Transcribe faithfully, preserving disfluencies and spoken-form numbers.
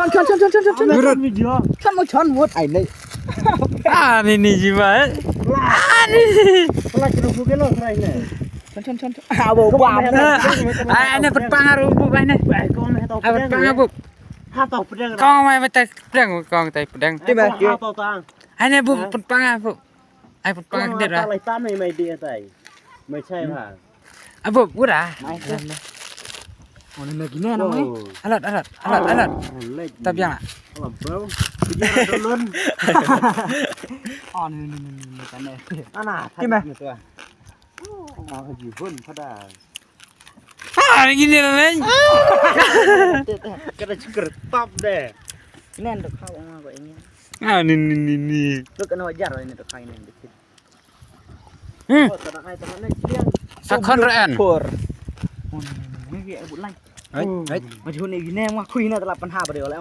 Chon, chon, chon, chon, chon, chon. Video. Chon mo chon wut ai nei. Ah, ni ni jiwa. Ah, ni. Pala kena bukan lo serai ni. Chon, chon, chon, chon. Ah, bo bam. Ah, ni petpang aru bu bai ni. Ai, kau ni tahu. Ah, petpang abu. Ha tahu pedang. Kau mai betai pedang, kau tai pedang. Ti mai. Ha tahu tang. Ai ni bu petpang abu. Ai petpang dia lah. Lai tam ni mai dia tai. Mai chai ha. Abu, udah. Mai. Oh, ni lagi ni nama ni. Alat, alat, alat, alat. Tabiang lah. Alam bau. Dia turun. Oh, ni ni ni ni ni tane. Ana, ti mai. Ni tu ah. Oh, jihun pada. Ah, gini lah ni. Kena cukur top deh. Ini yang dekat sama kau ini. Ah, ni ni ni ni. Lu kena wajar ini dekat ini dikit. Hmm. Oh, tak nak naik, tak nak naik. Sakhan ran. Por. Oh, ni ni ni ni. Hai, hai. Macam ni gini mah aku ini telah pernah beri oleh.